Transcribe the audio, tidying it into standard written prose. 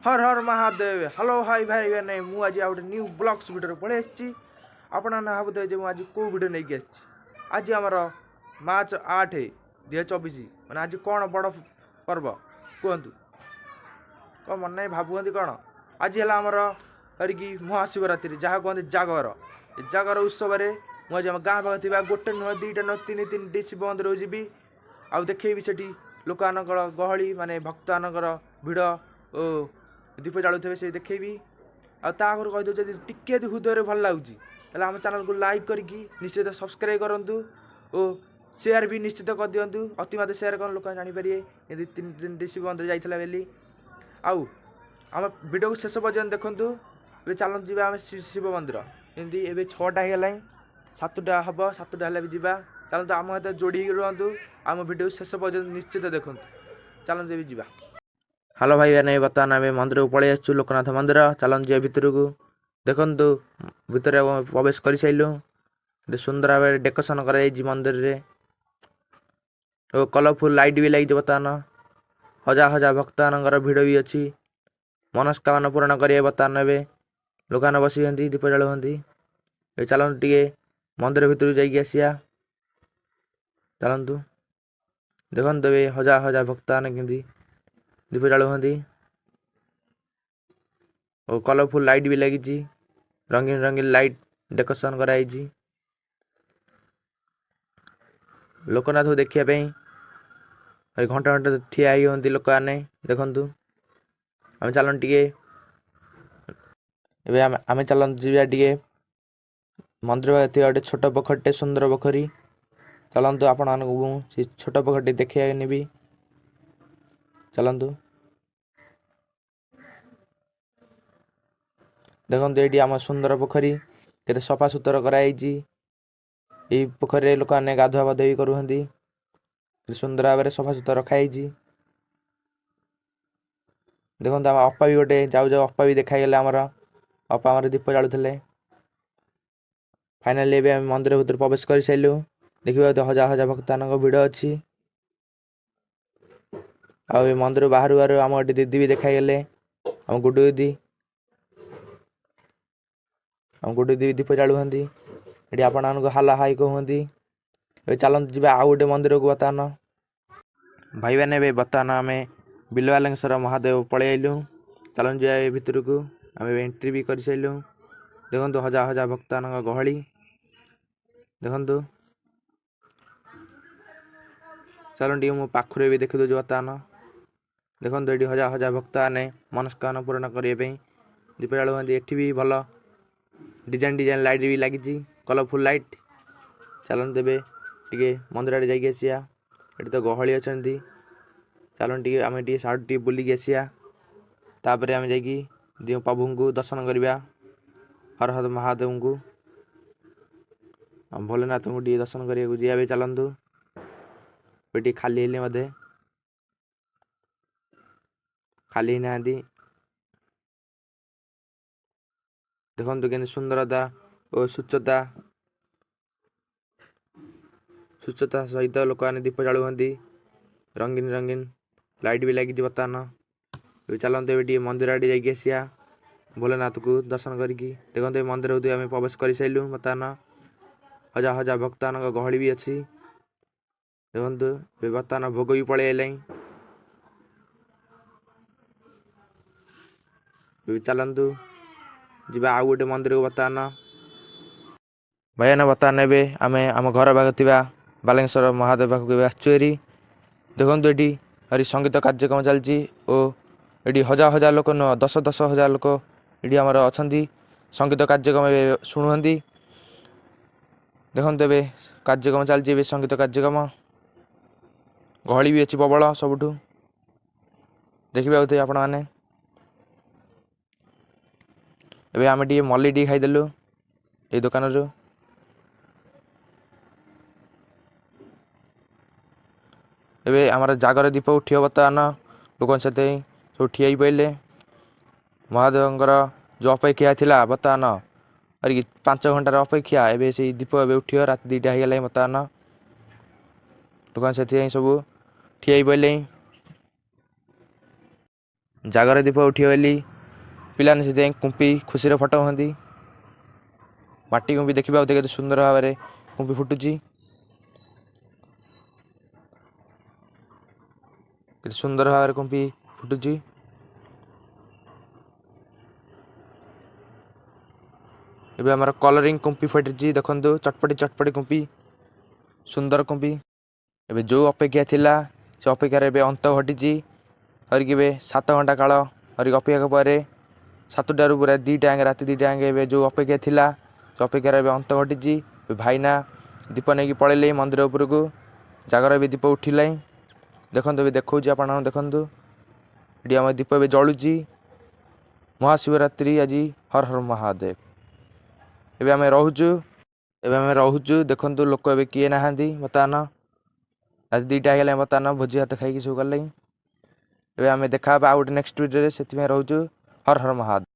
Har Har Mahadev. Hello high ଭାଇ ମାନେ, ମୁଁ ଆଜି ଆଉ ଗୋଟେ ନ୍ୟୁ ବ୍ଲଗ୍ସ ଭିଡ଼ିଓରେ ପଳେଇ ଆସିଛି। ଆପଣମାନେ ଭାବୁଥିବେ ଯେ ମୁଁ ଆଜି କେଉଁ ଭିଡ଼ିଓ ନେଇକି ଆସିଛି। ଆଜି ଆମର ମାର୍ଚ୍ଚ 8 2024, ମାନେ ଆଜି କ'ଣ ବଡ଼ ପର୍ବ କୁହନ୍ତୁ? କ'ଣ ମନେ ନାହିଁ ଭାବୁଛନ୍ତି କ'ଣ? ଆଜି ହେଲା ଆମର କରିକି ମହାଶିବରାତ୍ରି, ଯାହା କୁହନ୍ତି ଜାଗର। ଏ ଜାଗର ଉତ୍ସବରେ ମୁଁ ଆଜି ଆମ ଗାଁ ପାଖରେ ଥିବା ଗୋଟେ ନୁହଁ, ଦୁଇଟା ନୁହଁ, ତିନି ତିନିଟି ଶିବ ମନ୍ଦିରକୁ ଯିବି ଆଉ ଦେଖେଇବି ସେଠି ଲୋକମାନଙ୍କର ଗହଳି, ମାନେ ଭକ୍ତମାନଙ୍କର ଭିଡ଼ ଓ ଦୀପ ଜାଳୁଥିବେ ସେ ଦେଖେଇବି। ଆଉ ତା ଆଗରୁ କହିଦେଉଛି, ଯଦି ଟିକେ ଯଦି ହୃଦୟରେ ଭଲ ଲାଗୁଛି ତାହେଲେ ଆମ ଚ୍ୟାନେଲକୁ ଲାଇକ୍ କରିକି ନିଶ୍ଚିତ ସବସ୍କ୍ରାଇବ୍ କରନ୍ତୁ ଓ ସେୟାର ବି ନିଶ୍ଚିତ କରିଦିଅନ୍ତୁ। ଅତି ମାତ୍ରାରେ ସେୟାର କର, ଲୋକ ଜାଣିପାରିବେ ଏମିତି ତିନି ତିନିଟି ଶିବ ମନ୍ଦିର ଯାଇଥିଲା ବୋଲି। ଆଉ ଆମ ଭିଡ଼ିଓକୁ ଶେଷ ପର୍ଯ୍ୟନ୍ତ ଦେଖନ୍ତୁ। ଏବେ ଚାଲନ୍ତୁ ଯିବା ଆମେ ଶିବ ମନ୍ଦିର। ଏମିତି ଏବେ 6ଟା ହେଇଗଲାଣି, 7ଟା ହେବ, 7ଟା ହେଲେ ବି ଯିବା। ଚାଲନ୍ତୁ, ଆମ ସହିତ ଯୋଡ଼ି ହେଇକି ରୁହନ୍ତୁ, ଆମ ଭିଡ଼ିଓ ଶେଷ ପର୍ଯ୍ୟନ୍ତ ନିଶ୍ଚିତ ଦେଖନ୍ତୁ। ଚାଲନ୍ତୁ ଏବେ ଯିବା। ହ୍ୟାଲୋ ଭାଇ ମାନେ, ବର୍ତ୍ତମାନ ଆମେ ମନ୍ଦିରକୁ ପଳେଇ ଆସିଛୁ, ଲୋକନାଥ ମନ୍ଦିର। ଚାଲନ୍ତୁ ଯିବା ଭିତରକୁ। ଦେଖନ୍ତୁ, ଭିତରେ ପ୍ରବେଶ କରିସାରିଲୁ। କେତେ ସୁନ୍ଦର ଭାବରେ ଡେକୋରେସନ୍ କରାଯାଇଛି ମନ୍ଦିରରେ ଓ କଲରଫୁଲ୍ ଲାଇଟ୍ ବି ଲାଗିଛି। ବର୍ତ୍ତମାନ ହଜାର ହଜାର ଭକ୍ତମାନଙ୍କର ଭିଡ଼ ବି ଅଛି। ମନସ୍କାମନା ପୂରଣ କରିବେ ବର୍ତ୍ତମାନ ଏବେ ଲୋକମାନେ ବସିଛନ୍ତି, ଦୀପ ଜାଳୁଛନ୍ତି। ଏବେ ଚାଲନ୍ତୁ ଟିକେ ମନ୍ଦିର ଭିତରକୁ ଯାଇକି ଆସିବା। ଚାଲନ୍ତୁ, ଦେଖନ୍ତୁ ଏବେ ହଜାର ହଜାର ଭକ୍ତମାନେ କେମିତି ଦୀପ ଜାଳୁଛନ୍ତି ଓ କଲରଫୁଲ୍ ଲାଇଟ୍ ବି ଲାଗିଛି। ରଙ୍ଗୀନ ରଙ୍ଗୀନ ଲାଇଟ୍ ଡେକୋରେସନ୍ କରାଯାଇଛି। ଲୋକନାଥକୁ ଦେଖିବା ପାଇଁ ଘଣ୍ଟା ଘଣ୍ଟା ଠିଆ ହେଇ ହୁଅନ୍ତି ଲୋକମାନେ। ଦେଖନ୍ତୁ, ଆମେ ଚାଲନ୍ତୁ ଟିକେ ଏବେ ଆମେ ଚାଲନ୍ତୁ ଯିବା ଟିକେ ମନ୍ଦିର ପାଖରେ ଥିବା ଗୋଟେ ଛୋଟ ପୋଖରୀଟେ, ସୁନ୍ଦର ପୋଖରୀ। ଚାଲନ୍ତୁ, ଆପଣମାନଙ୍କୁ ମୁଁ ସେ ଛୋଟ ପୋଖରୀଟି ଦେଖିବାକୁ ନେବି। ଚାଲନ୍ତୁ, ଦେଖନ୍ତୁ ଏଇଠି ଆମ ସୁନ୍ଦର ପୋଖରୀ କେତେ ସଫାସୁତୁରା କରାଯାଇଛି। ଏଇ ପୋଖରୀରେ ଲୋକମାନେ ଗାଧୁଆ ପାଧୁଆ ବି କରୁଛନ୍ତି। ସୁନ୍ଦର ଭାବରେ ସଫାସୁତୁରା ରଖାହେଇଛି। ଦେଖନ୍ତୁ, ଆମ ଅପା ବି ଗୋଟେ ଯାଉ ଯାଉ ଅପା ବି ଦେଖାଇଗଲେ ଆମର। ଅପା ଆମର ଦୀପ ଜାଳୁଥିଲେ। ଫାଇନାଲି ଏବେ ଆମେ ମନ୍ଦିର ଭିତରେ ପ୍ରବେଶ କରିସାରିଲୁ। ଦେଖିବାକୁ ହଜାର ହଜାର ଭକ୍ତମାନଙ୍କ ଭିଡ଼ ଅଛି। ଆଉ ଏ ମନ୍ଦିର ବାହାରୁ ବାହାରୁ ଆମ ଏଠି ଦିଦି ବି ଦେଖାଇଗଲେ, ଆମ ଗୁଡୁ ଦିଦି। ଆମ ଗୁଡୁ ଦିଦି ଦୀପ ଜାଳୁଛନ୍ତି ଏଠି, ଆପଣମାନଙ୍କୁ ହାଲା ହାଇ କୁହନ୍ତି। ଏବେ ଚାଲନ୍ତୁ ଯିବା ଆଉ ଗୋଟେ ମନ୍ଦିରକୁ। ବର୍ତ୍ତମାନ ଭାଇମାନେ, ଏବେ ବର୍ତ୍ତମାନ ଆମେ ବିଲବାଲେଶ୍ୱର ମହାଦେବ ପଳେଇ ଆଇଲୁ। ଚାଲନ୍ତୁ ଯିବା ଏ ଭିତରକୁ। ଆମେ ଏବେ ଏଣ୍ଟ୍ରି ବି କରିସାରିଲୁ। ଦେଖନ୍ତୁ ହଜାର ହଜାର ଭକ୍ତମାନଙ୍କ ଗହଳି। ଦେଖନ୍ତୁ, ଚାଲନ୍ତୁ ଟିକେ ମୁଁ ପାଖରୁ ଏବେ ଦେଖିଦେଉଛି। ବର୍ତ୍ତମାନ ଦେଖନ୍ତୁ, ଏଠି ହଜାର ହଜାର ଭକ୍ତମାନେ ମନସ୍କାମନା ପୂରଣ କରିବା ପାଇଁ ଦୀପ ଜାଳୁଛନ୍ତି। ଏଠି ବି ଭଲ ଡିଜାଇନ୍ ଡିଜାଇନ୍ ଲାଇଟ୍ ବି ଲାଗିଛି, କଲରଫୁଲ୍ ଲାଇଟ୍। ଚାଲନ୍ତୁ ଏବେ ଟିକେ ମନ୍ଦିର ଆଡ଼େ ଯାଇକି ଆସିବା। ଏଠି ତ ଗହଳି ଅଛନ୍ତି। ଚାଲନ୍ତୁ ଟିକେ ଆମେ ଟିକେ ସାଇଡ଼୍ ଟିକେ ବୁଲିକି ଆସିବା, ତାପରେ ଆମେ ଯାଇକି ଦିଅ ପ୍ରଭୁଙ୍କୁ ଦର୍ଶନ କରିବା, ହର ହର ମହାଦେବଙ୍କୁ ଆଉ ଭୋଲେନାଥଙ୍କୁ ଟିକେ ଦର୍ଶନ କରିବାକୁ ଯିବା ଏବେ। ଚାଲନ୍ତୁ, ଏବେ ଟିକେ ଖାଲି ହେଲେ ମଧ୍ୟ ଖାଲି ହେଇନାହାନ୍ତି। ଦେଖନ୍ତୁ କେମିତି ସୁନ୍ଦରତା ଓ ସ୍ୱଚ୍ଛତା ସ୍ୱଚ୍ଛତା ସହିତ ଲୋକମାନେ ଦୀପ ଜାଳୁଛନ୍ତି। ରଙ୍ଗୀନ ରଙ୍ଗୀନ ଲାଇଟ୍ ବି ଲାଗିଛି ବର୍ତ୍ତମାନ। ଏବେ ଚାଲନ୍ତୁ, ଏବେ ଟିକେ ମନ୍ଦିର ଆଡ଼େ ଯାଇକି ଆସିବା ଭୋଲେନାଥକୁ ଦର୍ଶନ କରିକି। ଦେଖନ୍ତୁ, ଏ ମନ୍ଦିରକୁ ଆମେ ପ୍ରବେଶ କରିସାରିଲୁ। ବର୍ତ୍ତମାନ ହଜାର ହଜାର ଭକ୍ତମାନଙ୍କ ଗହଳି ବି ଅଛି। ଦେଖନ୍ତୁ, ଏବେ ବର୍ତ୍ତମାନ ଭୋଗ ବି ପଳେଇ ଆଇଲାଣି। ଏବେ ଚାଲନ୍ତୁ ଯିବା ଆଉ ଗୋଟେ ମନ୍ଦିରକୁ। ବର୍ତ୍ତମାନ ଭାଇମାନେ, ବର୍ତ୍ତମାନ ଏବେ ଆମେ ଆମ ଘର ପାଖରେ ଥିବା ବାଲେଶ୍ୱର ମହାଦେବ ପାଖକୁ ଏବେ ଆସିଛୁ ହେରି। ଦେଖନ୍ତୁ, ଏଠି ଭାରି ସଙ୍ଗୀତ କାର୍ଯ୍ୟକ୍ରମ ଚାଲିଛି ଓ ଏଠି ହଜାର ହଜାର ଲୋକ ନୁହଁ, ଦଶ ଦଶ ହଜାର ଲୋକ ଏଠି ଆମର ଅଛନ୍ତି, ସଙ୍ଗୀତ କାର୍ଯ୍ୟକ୍ରମ ଏବେ ଶୁଣୁଛନ୍ତି। ଦେଖନ୍ତୁ, ଏବେ କାର୍ଯ୍ୟକ୍ରମ ଚାଲିଛି, ଏବେ ସଙ୍ଗୀତ କାର୍ଯ୍ୟକ୍ରମ। ଗହଳି ବି ଅଛି ପ୍ରବଳ, ସବୁଠୁ ଦେଖିପାରୁଥିବେ ଆପଣମାନେ। ଏବେ ଆମେ ଟିକେ ମଲେଇ ଟିକେ ଖାଇଦେଲୁ ଏଇ ଦୋକାନରୁ। ଏବେ ଆମର ଜାଗର ଦୀପ ଉଠିବ ବର୍ତ୍ତମାନ। ଲୋକମାନେ ସେଥିପାଇଁ ସବୁ ଠିଆ ହେଇ ପଡ଼ିଲେ। ମହାଦେବଙ୍କର ଯେଉଁ ଅପେକ୍ଷା ଥିଲା ବର୍ତ୍ତମାନ 5 ଘଣ୍ଟାର ଅପେକ୍ଷା, ଏବେ ସେଇ ଦୀପ ଏବେ ଉଠିବ। ରାତି 2ଟା ହେଇଗଲାଣି ବର୍ତ୍ତମାନ। ଲୋକମାନେ ସେଥିପାଇଁ ସବୁ ଠିଆ ହେଇ ପଡ଼ିଲେଣି। ଜାଗର ଦୀପ ଉଠିବ ବୋଲି ପିଲାମାନେ ସେଥିପାଇଁ କୁମ୍ପି ଖୁସିରେ ଫଟୋ ହୁଅନ୍ତି। ମାଟି କୁମ୍ପି ଦେଖିବାକୁ କେତେ ସୁନ୍ଦର ଭାବରେ କୁମ୍ପି ଫୁଟୁଛି। କେତେ ସୁନ୍ଦର ଭାବରେ କୁମ୍ପି ଫୁଟୁଛି। ଏବେ ଆମର କଲରିଂ କୁମ୍ପି ଫୁଟିଛି, ଦେଖନ୍ତୁ ଚଟପଟି ଚଟପଟି କୁମ୍ପି, ସୁନ୍ଦର କୁମ୍ପି। ଏବେ ଯେଉଁ ଅପେକ୍ଷା ଥିଲା ସେ ଅପେକ୍ଷାର ଏବେ ଅନ୍ତ ଘଟିଛି। ଧରିକି ଏବେ 7 ଘଣ୍ଟା କାଳ ଧରିକି ଅପେକ୍ଷା ପରେ 7ଟାରୁ ପୁରା 2ଟା ଯାଏଁ, ରାତି 2ଟା ଯାଏଁ ଏବେ ଯେଉଁ ଅପେକ୍ଷା ଥିଲା ସେ ଅପେକ୍ଷାର ଏବେ ଅନ୍ତ ଘଟିଛି। ଏବେ ଭାଇନା ଦୀପ ନେଇକି ପଳେଇଲେ ମନ୍ଦିର ଉପରକୁ। ଜାଗର ଏବେ ଦୀପ ଉଠିଲାଣି, ଦେଖନ୍ତୁ ଏବେ ଦେଖାଉଛି ଆପଣ, ଦେଖନ୍ତୁ ଏଠି ଆମ ଦୀପ ଏବେ ଜଳୁଛି। ମହାଶିବରାତ୍ରି ଆଜି, ହର ହର ମହାଦେବ। ଏବେ ଆମେ ରହୁଛୁ, ଏବେ ଆମେ ରହୁଛୁ। ଦେଖନ୍ତୁ ଲୋକ ଏବେ କିଏ ନାହାନ୍ତି ବର୍ତ୍ତମାନ। ରାତି 2ଟା ହେଇଗଲାଣି ବର୍ତ୍ତମାନ, ଭୋଜି ଭାତ ଖାଇକି ସବୁ ଗଲେଣି। ଏବେ ଆମେ ଦେଖା ହେବା ଆଉ ଗୋଟେ ନେକ୍ସଟ ଭିଡ଼ିଓରେ, ସେଥିପାଇଁ ରହୁଛୁ। ହର ହର ମହାଦେବ।